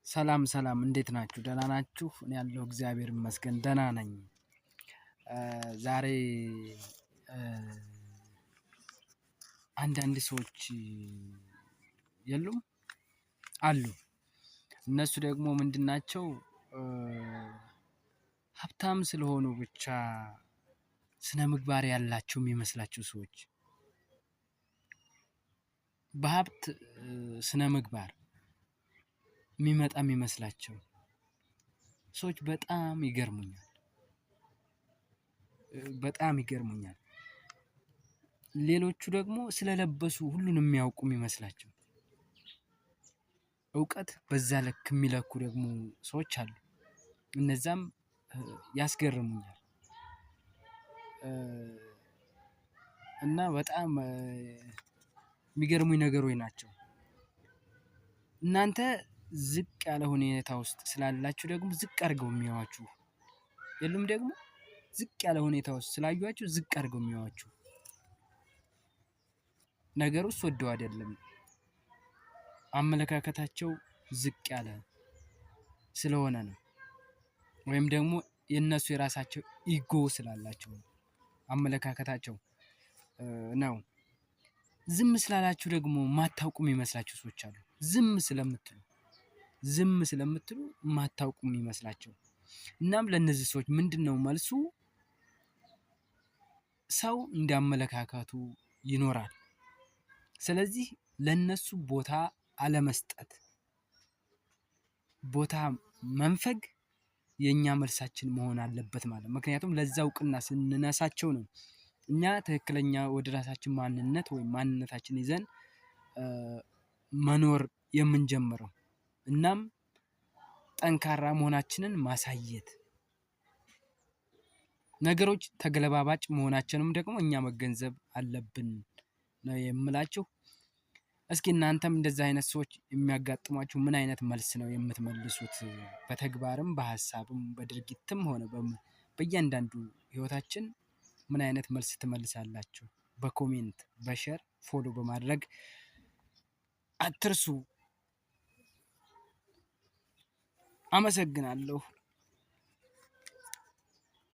ሰላም ሰላም፣ እንዴት ናችሁ? ደህና ናችሁ? እኔ ያለሁ እግዚአብሔር ይመስገን ደህና ነኝ። ዛሬ አንዳንድ ሰዎች የሉም አሉ። እነሱ ደግሞ ምንድን ናቸው? ሀብታም ስለሆኑ ብቻ ስነ ምግባር ያላቸው የሚመስላቸው ሰዎች፣ በሀብት ስነ ምግባር የሚመጣ የሚመስላቸው ሰዎች በጣም ይገርሙኛል። በጣም ይገርሙኛል። ሌሎቹ ደግሞ ስለለበሱ ሁሉንም የሚያውቁ የሚመስላቸው፣ እውቀት በዛ ልክ የሚለኩ ደግሞ ሰዎች አሉ። እነዛም ያስገርሙኛል። እና በጣም የሚገርሙኝ ነገሮች ናቸው። እናንተ ዝቅ ያለ ሁኔታ ውስጥ ስላላችሁ ደግሞ ዝቅ አድርገው የሚያዩዋችሁ የሉም? ደግሞ ዝቅ ያለ ሁኔታ ውስጥ ስላዩዋችሁ ዝቅ አድርገው የሚያዩዋችሁ ነገር ውስጥ ወደው አይደለም፣ አመለካከታቸው ዝቅ ያለ ስለሆነ ነው። ወይም ደግሞ የእነሱ የራሳቸው ego ስላላቸው ነው፣ አመለካከታቸው ነው። ዝም ስላላችሁ ደግሞ ማታውቁ የሚመስላችሁ ሰዎች አሉ። ዝም ስለምትሉ ማታውቁ የሚመስላቸው። እናም ለእነዚህ ሰዎች ምንድን ነው መልሱ? ሰው እንዳመለካከቱ ይኖራል። ስለዚህ ለነሱ ቦታ አለመስጠት፣ ቦታ መንፈግ የእኛ መልሳችን መሆን አለበት ማለት ነው። ምክንያቱም ለዛ እውቅና ስንነሳቸው ነው እኛ ትክክለኛ ወደ ራሳችን ማንነት ወይም ማንነታችን ይዘን መኖር የምንጀምረው። እናም ጠንካራ መሆናችንን ማሳየት፣ ነገሮች ተገለባባጭ መሆናቸውንም ደግሞ እኛ መገንዘብ አለብን ነው የምላችሁ። እስኪ እናንተም እንደዚህ አይነት ሰዎች የሚያጋጥሟችሁ ምን አይነት መልስ ነው የምትመልሱት? በተግባርም በሀሳብም በድርጊትም ሆነ በእያንዳንዱ ህይወታችን ምን አይነት መልስ ትመልሳላችሁ? በ comment፣ በ share፣ follow በማድረግ አትርሱ። አመሰግናለሁ።